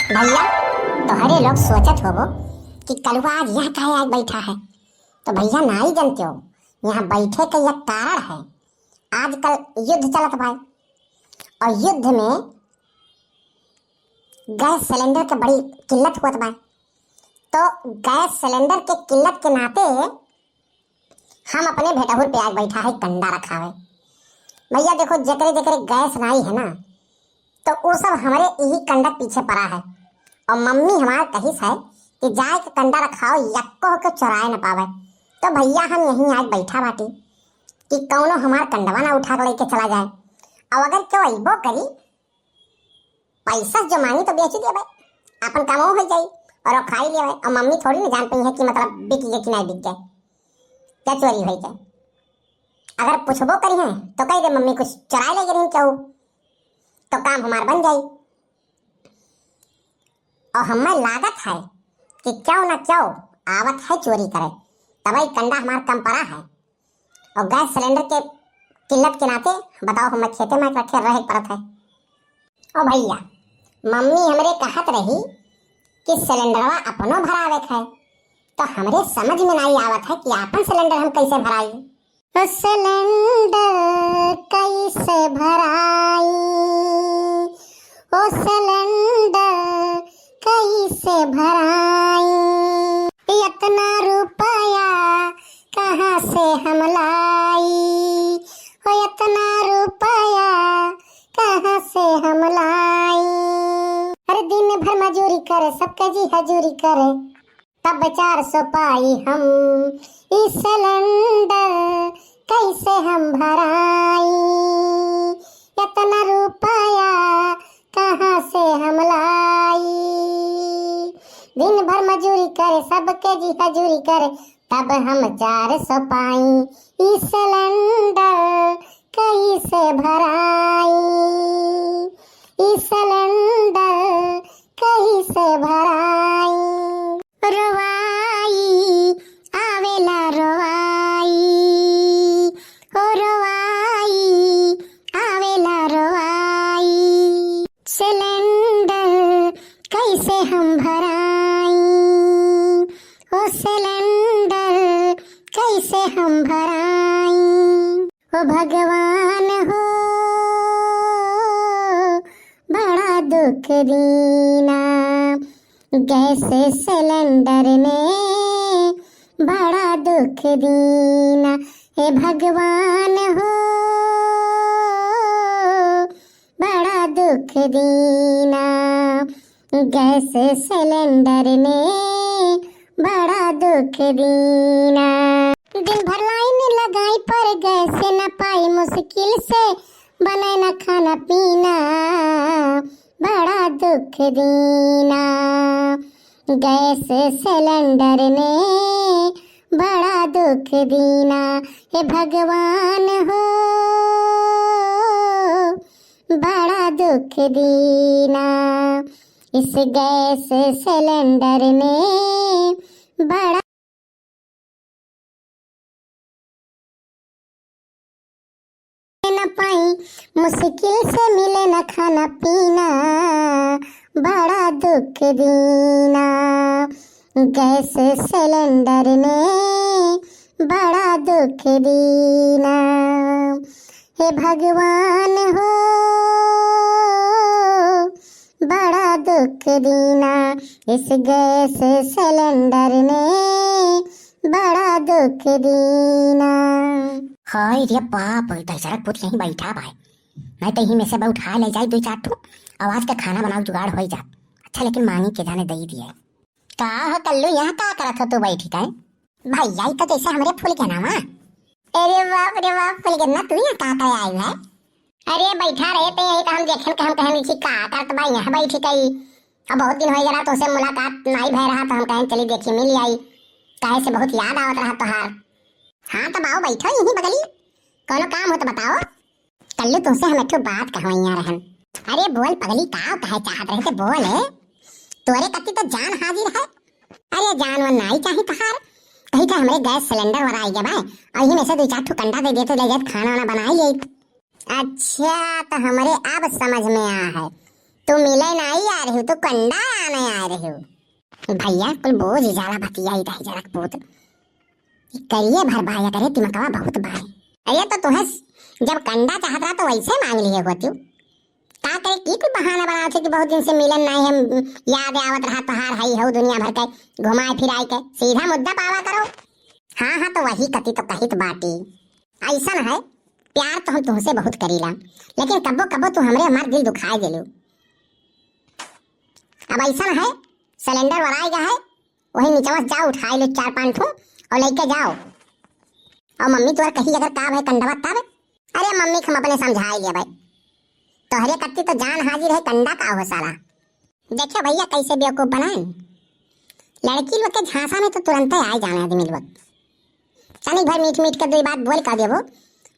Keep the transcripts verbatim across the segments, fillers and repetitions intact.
भइया, तोहरे लोग सोचत होबो कि कलुआ आज यहाँ काहे आइ बैठा है। तो भइया, नाई जनते हो, यहाँ बैठे का एक कारण है। आजकल युद्ध चलत बा और युद्ध में गैस सिलेंडर के बड़ी किल्लत होत बा। तो गैस सिलेंडर के किल्लत के नाते हम अपने भेटहुर पे आइ बैठा है कंडा रखावे। भइया देखो, जेकरे जेकरे गैस नाई है ना, तो उ सब हमरे इही कंडा के पीछे परा है। और मम्मी हमार कहिस है कि जाए के कंडा रखाओ, यक्को के चोराए न पावे। तो भइया, हम यहीं आइ बैठा बाटी कि कौनो हमार कंडवा ना उठा के लेके चला जाए। और अगर केहू अइबो करी, पैसा जो मांगी तो बेची देबे, अपन कामो होइ जाई और खाई लेबे। और मम्मी थोड़ी ना जान पइहैं कि मतलब बिक गए कि नहीं बिक गए, क्या चोरी होइ गए। अगर पूछबो करिहैं तो कहि दे, मम्मी कुछ चोराए ले गई केहू, तो काम हमार बन जाई। और हमें लागत है कि केहू ना केहू आवत है चोरी करे, तबई कंडा हमार कम परा है। और गैस सिलेंडर के किल्लत के नाते बताओ, हमें खेते में रखे रहे के पड़त है। ओ भइया, मम्मी हमरे कहत रही कि सिलेंडरवा अपनो भरावे के है, तो हमरे समझ में नाई आवत है कि आपन सिलेंडर हम कैसे भराई। ओ सिलेंडर कैसे भराई, ओ सिलेंडर कैसे भराई, इतना रुपया कहाँ से हम लाई, ओ इतना रुपया कहाँ से हम लाई। हर दिन भर मजूरी करे, सबके जी हजूरी करे, तब चार सौ पाई हम, ई सिलेंडर कैसे हम भराई, इतना रुपया कहाँ से हम लाई। दिन भर मजूरी करे, सबके जी हजूरी करे, तब हम चार सौ पाई, ई सिलेंडर कैसे भराई, ई सिलेंडर कैसे भराई। रोवाई आवेला रोवाई, ओ रोवाई आवेला रोवाई। सिलेंडर कैसे हम भराई, ओ सिलेंडर कैसे हम भराई। ओ भगवान हो, बड़ा दुख दीना, गैस सिलेंडर ने बड़ा दुख दीना। हे भगवान हो, बड़ा दुख दीना, गैस सिलेंडर ने बड़ा दुख दीना। दिन भर लाइन लगाई पर गैस न पाई, मुश्किल से बने न खाना पीना, बड़ा दुख दीना, गैस सिलेंडर ने बड़ा दुख दीना। हे भगवान हो, बड़ा दुख दीना, इस गैस सिलेंडर ने बड़ा न पाई, मुश्किल से मिले न खाना पीना, बड़ा दुख दीना, गैस सिलेंडर ने बड़ा दुख दीना। हे भगवान हो, बड़ा दुख दीना, इस गैस सिलेंडर ने बड़ा दुख दीना। हाय रे बाप, दहिजरा के पूत यहीं बैठा बाय, नहीं तो यहीं में से बा उठा ले जाई दुइ चार ठो, और आज का खाना बनाउ जुगाड़ होइ जात। अच्छा, लेकिन मांगी के जाने दई दिए। का हो कल्लू, यहाँ का करत हो तू बैठी काहे? भइया, ई तो जैसे हमरे फूल के नावा। अरे बाप रे बाप, फूल के ना, तू यहाँ का करे आई है? अरे बैठा रहे ते यही तो हम देखेन के हम कहन छी का करत बा यहाँ बैठी कई। अब बहुत दिन होइ गया तोसे मुलाकात नाई भय रहा तो हम कहन चली देखी मिल आई। काहे से बहुत याद आवत रहा तोहार। हाँ तो बाऊ बैठो यहीं बगली। कोनो काम हो तो बताओ। कल्लू तोसे हम एक ठो बात कहवैया रहन। अरे बोल पगली का कहे चाहत रहे ते बोल। तोरे कत्ती तो जान हाजिर है। अरे जान वन नाई चाही तोहार। कही था हमरे गैस सिलेंडर वराई गया बा। और यही में से दुइ चार ठो कंडा दे देते ले जात खाना वाना बनाई लेत। अच्छा, तो हमरे अब समझ में आ है, तू मिले नाई आ रही, तू कंडा आ नहीं आए रहे हो। भैया, कुल बोझ ही जाला बतिया ही दही जरा के पूत। ई करिए भर बाया करे, दिमकवा बहुत बाय। अरे तो तुहे जब कंडा चाहत रहा तो वैसे मांग लिए होती। का करे की कुल बहाना बनावत है कि बहुत दिन से मिलन नहीं है, याद आवत रहा तोहार, हई हऊ दुनिया भर के घुमाए फिराए के। सीधा मुद्दा पावा करो। हाँ, हाँ, तो वही कती तो कहित बाटी। ऐसन है, प्यार तो हम तुहसे बहुत करीला, लेकिन कब्बो कब्बो तू हमरे हमार दिल दुखाए देलू। अब ऐसन है, सिलेंडर वराएगा है, वही निचवा से जाओ, उठाए लो चार पाँच ठो और लेके जाओ। और मम्मी तोर कही अगर का भाई कंडवा तब, अरे मम्मी के हम अपने समझाए लिया भाई, तोहरे कत्ती तो जान हाजिर है, कंडा का हो साला। देखो भैया कैसे बेवकूफ बनाए, लड़की लोग के झांसा में तो तुरंत ही आ जाने आदमी लोग। तनिक भर मीठ मीठ के दो बात बोल का देबो,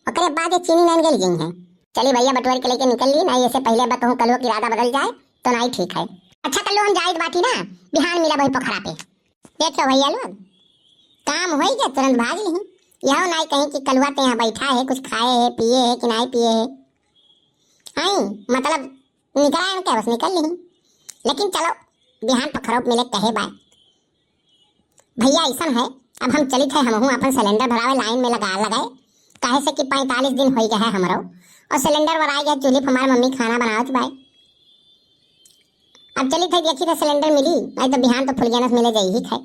ओकरे बाद ये चीनी नैन गल गई है। चली भैया बटोर के लेके निकल ली, नहीं ऐसे पहले अब कहूँ कलुआ के इरादा बदल जाए तो नहीं ठीक है। अच्छा कल्लू हम जाइत बाटी ना, बिहान मिला वही पोखरा पे। देखो भैया लोग, काम होई गया, तुरंत भाग ली। यहो नाई कहीं कि कलुआ ते यहाँ बैठा है, कुछ खाए है, पिए है कि नाई पिए है। आई, मतलब, निकल आए के बस निकल ली। लेकिन चलो, बिहान पखरौप मिले कहे बाय। भैया, ऐसन है, अब हम चलित है, हमहूँ अपन सिलेंडर भरावे लाइन में लगा लगाए, काहे से कि पैंतालीस दिन होई गए है हमरो, और सिलेंडर भराए गए, चूल्ही पर हमार मम्मी खाना बनावत बाय। अब चलित है, देखी थे सिलेंडर मिली, नहीं तो बिहान तो फुलगेनस मिले जाई ही खाए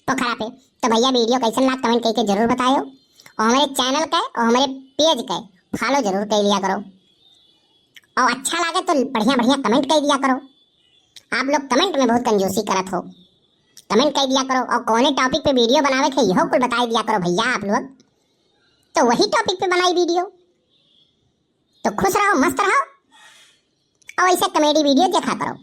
पोखरा पे। तो भैया, वीडियो कैसन लाग, कमेंट करके जरूर बतायो, और हमारे चैनल के और हमारे पेज के फॉलो जरूर कर लिया करो, और अच्छा लागे तो बढ़िया बढ़िया कमेंट कर दिया करो। आप लोग कमेंट में बहुत कंजूसी करत हो, कमेंट कर दिया करो, और कौने टॉपिक पे वीडियो बनावे के, यहो कुल बताई दिया करो भैया आप लोग, तो वही टॉपिक पे बनाई वीडियो। तो खुश रहो, मस्त रहो, और ऐसे कॉमेडी वीडियो देखा करो।